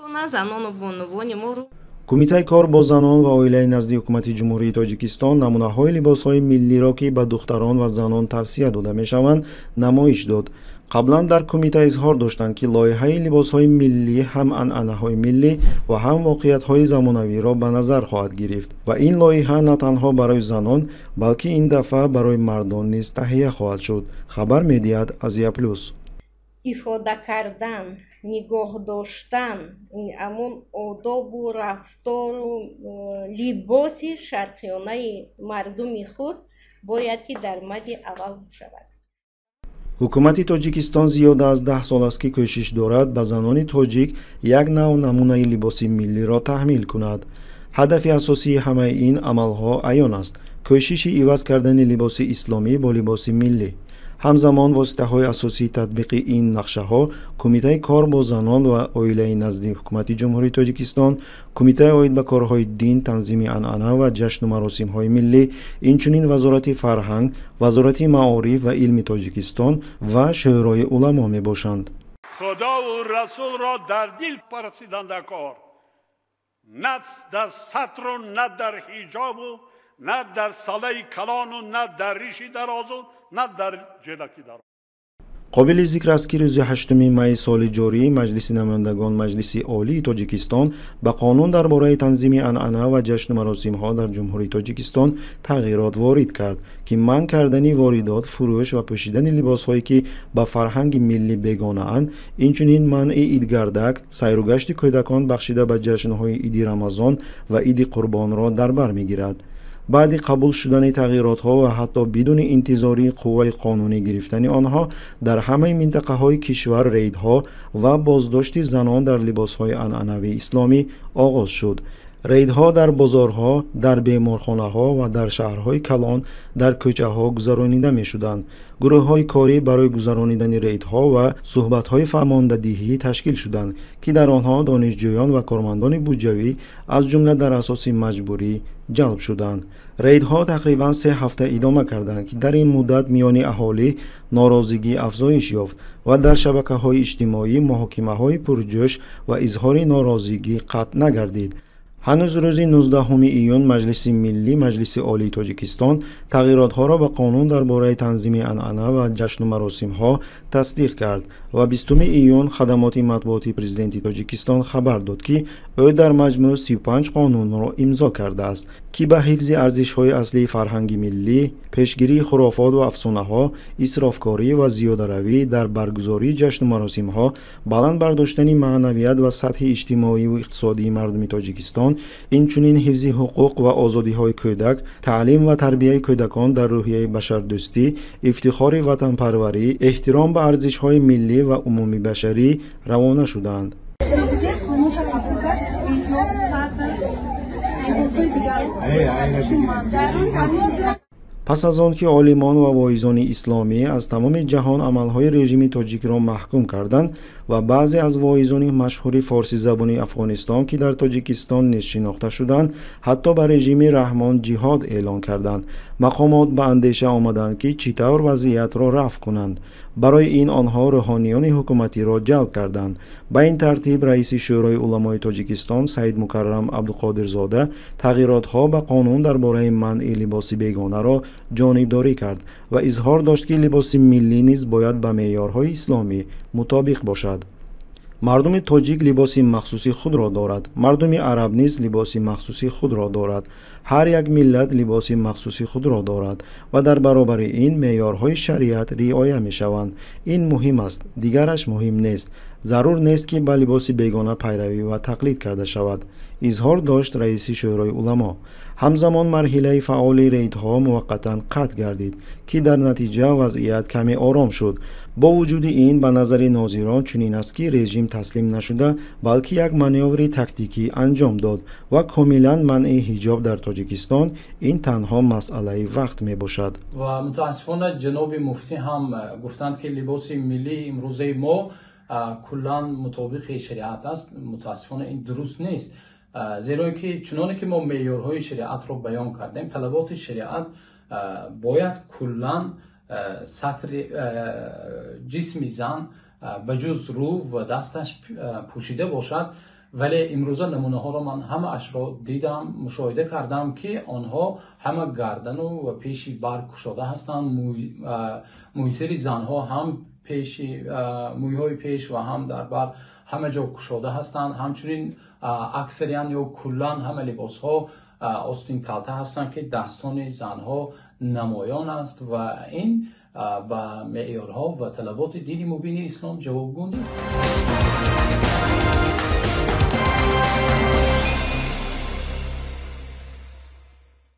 Занону бонувони мо. Кумитаи кор бо занон ва оилаи назди ҳукумати Ҷумҳурии Тоҷикистон намунаҳои либосҳои миллиро, ки ба духтарон ва занон тавсия дода мешаванд, намоиш дод. Қаблан дар кумита изҳор доштанд, ки лоиҳаи либосҳои миллӣ ҳам анъанаҳои миллӣ ва ҳам воқеиятҳои замонавиро ба назар хоҳад гирифт ва ин лоиҳа на танҳо барои занон, балки ин дафъа барои мардон низ таҳия хоҳад шуд, хабар медиҳад Азия Плюс. Ифода кардан, нигоҳ доштан ҳамон одобу рафтору либоси шарқиёнаи мардуми худ бояд ки дар мади аввал бошавад. Ҳукумати Тоҷикистон зиёда аз 10 сол аст, ки кӯшиш дорад ба занони тоҷик як нав намунаи либоси миллиро таҳмил кунад. Ҳадафи асосии ҳамаи ин амалҳо аён аст: кӯшиши иваз кардани либоси исломӣ бо либоси миллӣ. Ҳамзамон воситаҳои асосии татбиқи ин нақшаҳо Кумитаи кор бо занон ва оилаи назди ҳукумати Ҷумҳурии Тоҷикистон, Кумитаи оид ба корҳои дин, танзими анъана ва ҷашну маросимҳои миллӣ, инчунин Вазорати фарҳанг, Вазорати маориф ва илми Тоҷикистон ва Шӯрои уламо мебошанд. Худову Расулро дар дил парастидан дар кор, на дар сатру, на дар ҳиҷобу, на дар салаи калону, на дар риши дарозу, на дар ҷелаки дароз. Қобили зикр аст, ки рӯзи 8 майи соли ҷорӣ Маҷлиси намояндагон Маҷлиси Олии Тоҷикистон ба қонун дар бораи танзими анъана ва ҷашну маросимҳо дар Ҷумҳурии Тоҷикистон тағйирот ворид кард, ки манъ кардани воридот, фурӯш ва пӯшидани либосҳое, ки ба фарҳанги миллӣ бегонаанд, инчунин манъи идгардак, сайругашти кӯдакон бахшида ба ҷашнҳои Иди Рамазон ва Иди Қурбонро дар бар мегирад. Баъди қабул шудани тағйиротҳо ва ҳатто бидуни интизории қувваи қонунӣ гирифтани онҳо, дар ҳамаи минтақаҳои кишвар рейдҳо ва боздошти занон дар либосҳои анъанавии исломӣ оғоз шуд. Рейдҳо дар бозорҳо, дар беморхонаҳо ва дар шаҳрҳои калон дар кӯчаҳо гузаронида мешуданд. Гурӯҳҳои корӣ барои гузаронидани рейдҳо ва суҳбатҳои фаҳмондадиҳӣ ташкил шуданд, ки дар онҳо донишҷӯён ва кормандони буҷавӣ, аз ҷумла дар асоси маҷбурӣ, ҷалб шуданд. Рейдҳо тақрибан 3 ҳафта идома карданд, ки дар ин муддат миёни аҳолӣ норозигӣ афзоиш ёфт ва дар шабакаҳои иҷтимоӣ муҳокимаҳои пурҷӯш ва изҳори норозигӣ қатъ нагардид. Ҳанӯз рӯзи 19 июн Маҷлиси миллӣ Маҷлиси Олии Тоҷикистон тағйиротҳоро ба қонун дар бораи танзими анъана ва ҷашну маросимҳо тасдиқ кард ва 20 июн хадамоти матбуоти президенти Тоҷикистон хабар дод, ки ӯ дар маҷмӯъ 35 қонунро имзо кардааст, ки ба ҳифзи арзишҳои аслии фарҳанги миллӣ, пешгирии хурофот ва афсонаҳо, исрофкорӣ ва зиёдаравӣ дар баргузории ҷашну маросимҳо, баланд бардоштани маънавият ва сатҳи иҷтимоиву иқтисодии мардуми Тоҷикистон, инчунин ҳифзи ҳуқуқ ва озодиҳои кӯдак, таълим ва тарбияи кӯдакон дар рӯҳияи башардӯстӣ, ифтихори ватанпарварӣ, эҳтиром ба арзишҳои миллӣ ва умумибашарӣ равона шуданд. Президент қонунша қабул кард, ҳиҷоб, сатр, либосҳои дигар. Пас аз он ки олимон ва воизони исломӣ аз тамоми ҷаҳон амалҳои режими тоҷикро маҳкум карданд ва баъзе аз воизони машҳури форсизабони Афғонистон, ки дар Тоҷикистон низ шинохта шуданд, ҳатто ба режими Раҳмон ҷиҳод эълон карданд, мақомот ба андеша омаданд, ки чӣ тавр вазъиятро рафъ кунанд. Барои ин онҳо рӯҳониёни ҳукуматиро ҷалб карданд. Ба ин тартиб раиси Шӯрои уламои Тоҷикистон Саид Мукаррам Абдуқодирзода тағйиротҳо ба қонун дар бораи манъи либоси бегонаро ҷонибдорӣ кард ва изҳор дошт, ки либоси миллӣ низ бояд ба меъёрҳои исломӣ мутобиқ бошад. Мардуми тоҷик либоси махсуси худро дорад, мардуми араб низ либоси махсуси худро дорад. Ҳар як миллат либоси махсуси худро дорад ва дар баробари ин меъёрҳои шариат риоя мешаванд. Ин муҳим аст, дигараш муҳим нест. Зарур нест, ки ба либоси бегона пайравӣ ва тақлид карда шавад, изҳор дошт раиси Шӯрои уламо. Ҳамзамон марҳилаи фаъоли рейдҳо муваққатан қатъ гардид, ки дар натиҷа вазъият каме ором шуд. Бо вуҷуди ин, ба назари нозирон чунин аст, ки режим таслим нашуда, балки як манёври тактикӣ анҷом дод ва комилан манъи ҳиҷоб дар Тоҷикистон ин танҳо масъалаи вақт мебошад. Ва мутаассифона ҷаноби муфтӣ ҳам гуфтанд, ки либоси миллии имрӯзаи мо куллан мутобиқи шариат аст. Мутаассифона ин дуруст нест, зеро ки чуноне ки мо меъёрҳои шариатро баён кардем, талаботи шариат бояд куллан сатри ҷисми зан ба ҷуз рӯ ва дасташ пӯшида бошад. Вале имрӯза намунаҳоро ман ҳамаашро дидам, мушоҳида кардам, ки онҳо ҳама гардану ва пеши бар кушода ҳастанд. Мӯйсари занҳо ҳам пеши мӯйҳои пеш ва ҳам дар бар ҳама ҷо кушода ҳастанд. Ҳамчунин аксариян ё куллан ҳама либосҳо остинкалта ҳастанд, ки дастони занҳо намоён аст ва ин ба меъёрҳо ва талаботи дини мубини ислом ҷавобгӯ нест.